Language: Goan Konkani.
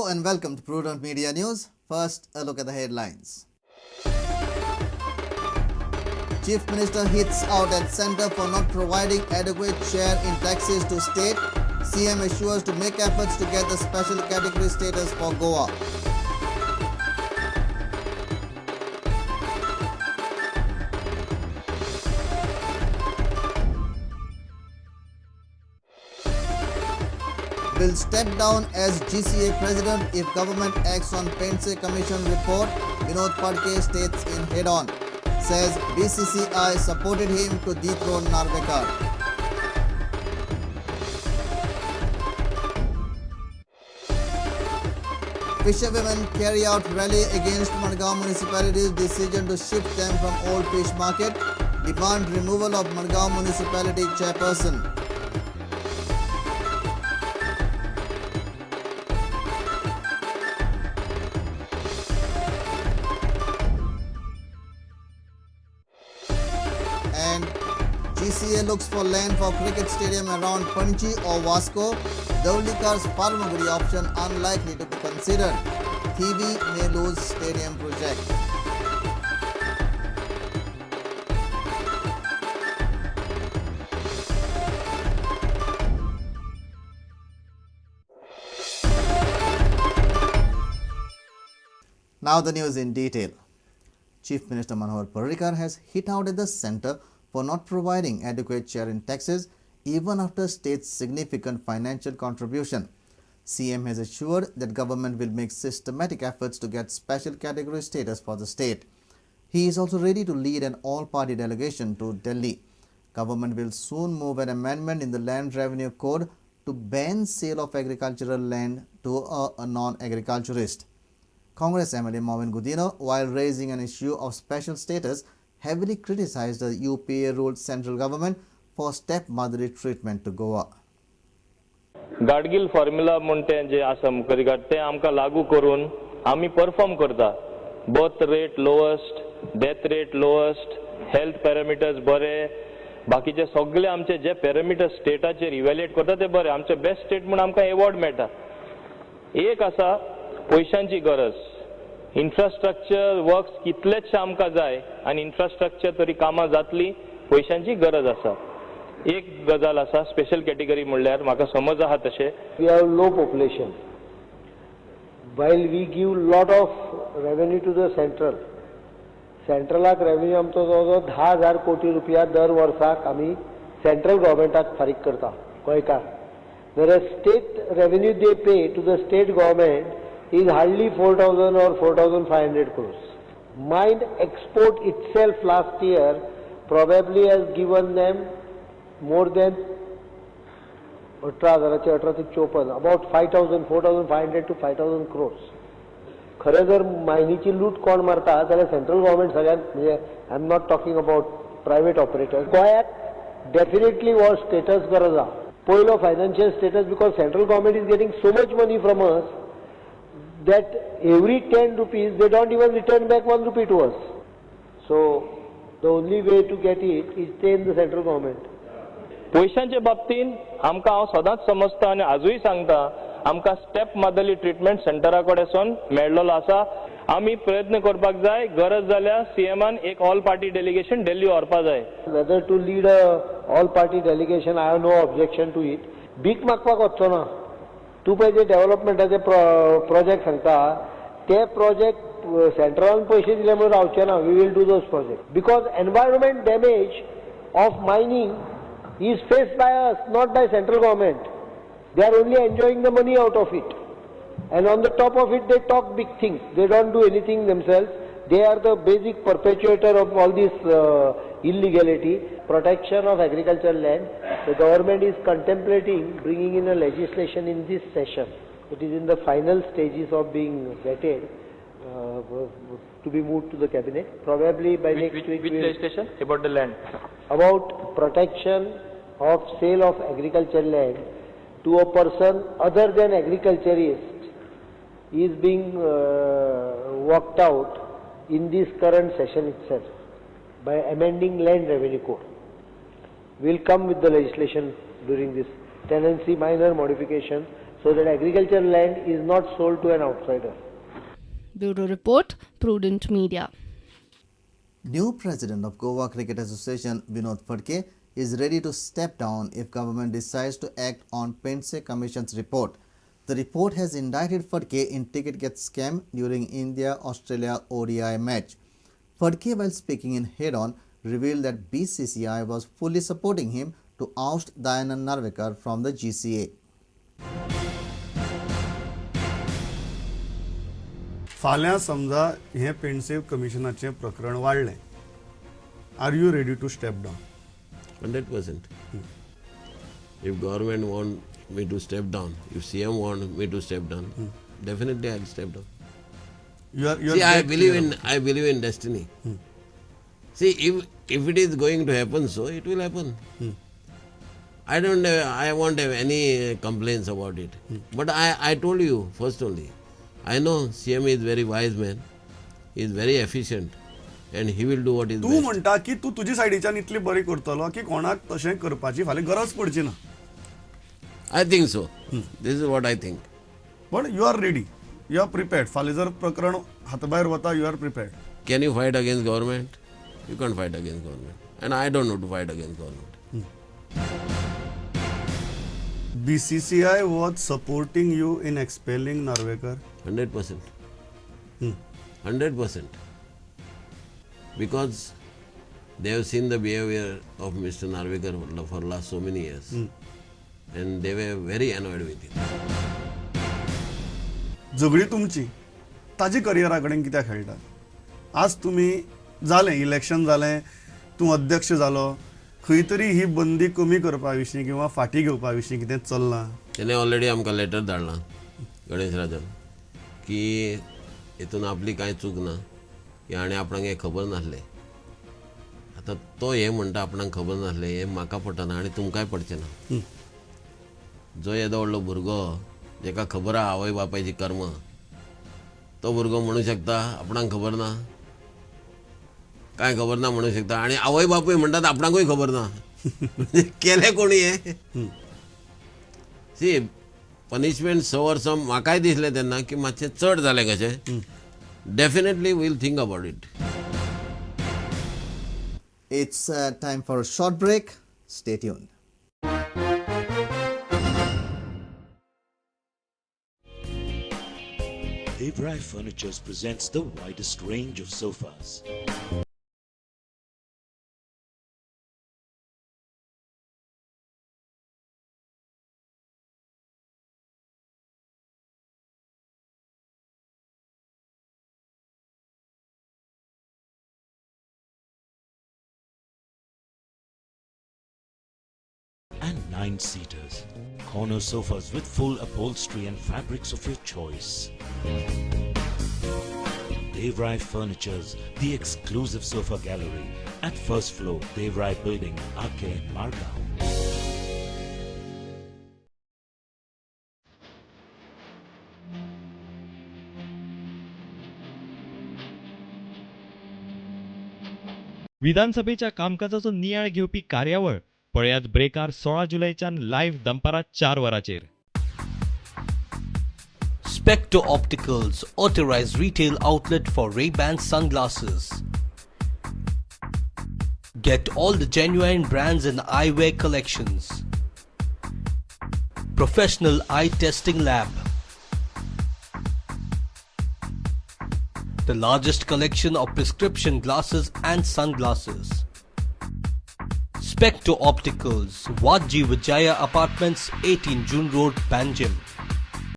and welcome to Prudent Media News. First, a look at the headlines. Chief Minister hits out at Centre for not providing adequate share in taxes to state. CM assures to make efforts to get the special category status for Goa. Will step down as GCA president if government acts on Pendse Commission report, Vinod Phadke states in head-on. Says BCCI supported him to dethrone Narvekar. Fisherwomen carry out rally against Margao municipality's decision to shift them from old fish market. Demand removal of Margao municipality chairperson. And GCA looks for land for cricket stadium around Panaji or Vasco. Dhavlikar's Farmagudi option unlikely to be considered. TV may lose stadium project. Now the news in detail. Chief Minister Manohar Parrikar has hit out at the centre for not providing adequate share in taxes even after state's significant financial contribution. CM has assured that government will make systematic efforts to get special category status for the state. He is also ready to lead an all-party delegation to Delhi. Government will soon move an amendment in the Land Revenue Code to ban sale of agricultural land to a non-agriculturist. Congress MLA Mauvin Godinho, while raising an issue of special status, heavily criticized the UPA-ruled central government for stepmotherly treatment to Goa. Gadgil formula म्हण तें जें आसा मुखार तें आमकां लागू करून आमी परफॉर्म करता. Birth rate lowest, death rate lowest, health parameters बरे, बाकीचे सगळे आमचे जे पॅरामिटर्स स्टेटाचेर इव्हॅल्युएट करता ते बरे. आमचे बेस्ट स्टेट म्हूण आमकां एवॉर्ड मेळटा. एक आसा पयशांची गरज. इन्फ्रास्ट्रक्चर वर्क्स कितलेच आमकां जाय आनी इन्फ्रास्ट्रक्चर तरी कामां जातली, पयशांची गरज आसा. एक गजाल आसा स्पेशल कॅटेगरी म्हणल्यार म्हाका समज आहा तशें. We have low population. While we give lot of revenue to the central, सेंट्रलाक revenue आमचो जवळ जवळ 10,000 कोटी रुपया दर वर्साक आमी सेंट्रल गव्हर्मेंटाक फारीक करता गोंयकार. Whereas state revenue they pay to the state government is hardly 4,000 or 4,500 crores. Mine export itself last year probably has given them more than 18,000, about 5,000, 4,500 to 5,000 crores. खरें जर मायनीची लूट कोण मारता जाल्यार सेंट्रल गव्हर्मेंट सगळ्यांत, म्हणजे I am not talking about private operator. गोंयाक डेफिनेटली हो स्टेटस गरज आहा. पयलो financial status, because central government is getting so much money from us that every 10 rupees they don't even return back 1 rupee to us. So the only way to get it is stay in the central government. पयशांचे बाबतींत आमकां हांव सदांच समजता आनी आजूय सांगता, आमकां स्टेप मदली ट्रिटमेंट सेंटरा कडेसून मेळ्ळलो आसा. आमी प्रयत्न करपाक जाय. गरज जाल्यार सीएमान एक ऑल पार्टी डेलिगेशन दिल्ली व्हरपा जाय. Whether to lead a all party delegation, I have no objection to it. भीक मागपाक वचचो ना. तूं पळय जे डेव्हलपमेंटाचे प्रोजेक्ट सांगता ते प्रोजेक्ट सेंट्रलान पयशे दिले म्हणून रावचे ना. We will do those project because environment damage of mining is faced by us, not by central government. They are only enjoying the money out of it. And on the top of it, they talk big things. They don't do anything themselves. They are the basic perpetuator of all this illegality. Protection of agricultural land. The government is contemplating bringing in a legislation in this session. It is in the final stages of being vetted to be moved to the cabinet. Probably by next week. Which legislation? About the land? About protection of sale of agricultural land to a person other than agriculturist is being worked out in this current session itself by amending Land Revenue Code. We will come with the legislation during this tenancy minor modification So that agriculture land is not sold to an outsider. Bureau Report, Prudent Media. New president of Goa Cricket Association Vinod Phadke is ready to step down if government decides to act on Pendse Commission's report. The report has indicted Phadke in ticket get scam during India-Australia ODI match. Phadke, while speaking in head-on, revealed that BCCI was fully supporting him to oust Dayanand Narvekar from the GCA. फाल्यां समजा हें पेंडसे कमिशनाचें प्रकरण वाडलें, are you ready to step down? 100%. If government want me to step down, if CM want me to step down, definitely I'll step down. You are See, I believe in destiny. See, if it is going to happen, so it will happen. I won't have any complaints about it. But I told you first only. I know CM is very wise man. He is very efficient, and he will do what is तूं best. म्हणटा की तूं तुजी सायडीच्यान इतली बरी करतलो की कोणाक तशें करपाची फाल्यां गरज पडची ना. I think so. This is what I think. पण you are ready, you are prepared? फाल्यां जर प्रकरण हाताभायर वता, you are prepared? Can you fight against government? You can't fight against government. And I don't know to fight against government. BCCI was supporting you in expelling Narvekar? 100%. 100%. Because they have seen the behavior of Mr. Narvekar for last so many years. And they were very annoyed with him. झगडी तुमची, ताजी करियरा कडेन कित्याक खेळटा? आज तुमी जालें, इलेक्शन जालें, तूं अध्यक्ष जालो, खंय तरी ही बंदी कमी करपा विशीं किंवा फाटीं घेवपा विशीं कितें चल्लां? तेणे ऑलरेडी आमकां लेटर धाडलां गणेश राजान की हितून आपली कांय चूक ना की आनी आपणाक हें खबर नासलें. आतां तो हें म्हणटा आपणाक खबर नासलें, हें म्हाका पटना आनी तुमकांय पडचें ना. जो येदो व्हडलो भुरगो जेका खबर आहा आवय बापायची कर्मां, तो भुरगो म्हणूं शकता आपणाक खबर ना? कांय खबर ना म्हणूं शकता? आनी आवय बापूय म्हणटात आपणाकूय खबर ना, म्हणजे केलें कोणी हें? सी, पनिशमेंट 6 वर्सां म्हाकाय दिसलें तेन्ना की मातशें चड जालें कशें. Definitely we'll think about it. It's time for a short break. Stay tuned. Devrai Furnitures presents the widest range of sofas. And 9-seaters. Corner sofas with full upholstery and fabrics of your choice. Devrai Furnitures, the exclusive sofa gallery at first floor, Devrai Building, Ake, Margao. विधानसभेच्या कामकाजाचो नियाळ घेवपी कार्यावळ पळयात ब्रेकार 16 जुलयच्यान लायव्ह दनपारां 4 वरांचेर. Spectre Opticals, authorized retail outlet for Ray-Ban sunglasses. Get all the genuine brands and eyewear collections. Professional eye testing lab. The largest collection of prescription glasses and sunglasses. Spectre Opticals, Wadji Vijaya Apartments, 18 June Road, Panjim.